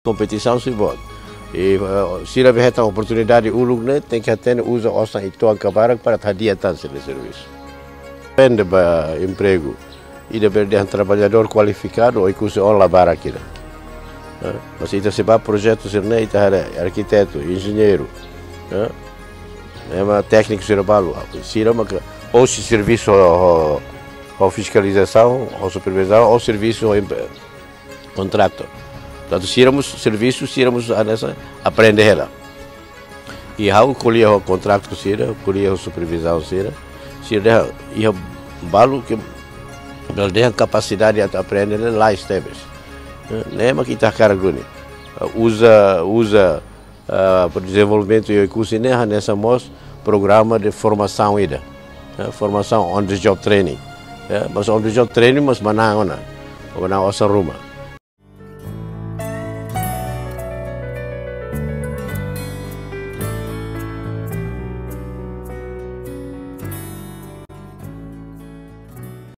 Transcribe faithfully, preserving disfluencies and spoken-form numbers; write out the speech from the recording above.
Kompetisaun sei boot. I, eh, sira be hetan oportunidade uluk ne'e, tenke hatene uza osan uitoan ka barak para atu hadi'a tan sira-nia servisu. Depende ba empregu. Ida bele dehan traballadór kualifikadu, Oekusi oan la barak ida. Eh, mas ita sei bá projetu sira-ne'e, ita haree arkitetu, enjeñeiru, eh, ema tékniku sira balu, sira maka, ou sei servisu ho, ho, ho fiskalizasaun, ho supervizaun, ou servisu ho em-, kontraktu. Portantu, sira mós servisu, sira mós hanesan aprende hela. I ha'u ko'alia ho kontraktu sira, ko'alia ho supervizaun sira, sira dehan iha balu ke bele dehan kapasidade atu aprende ne'e lais tebes. Eh, ne'e mak ita hakarak duni. Eh, uza, uza, ah, para dezenvolvimentu iha Oekusi ne'e hanesan mós programa de formasaun ida. Eh, formasaun on the job training. Eh, mas on the job training mas manán ona. Manán osan ruma.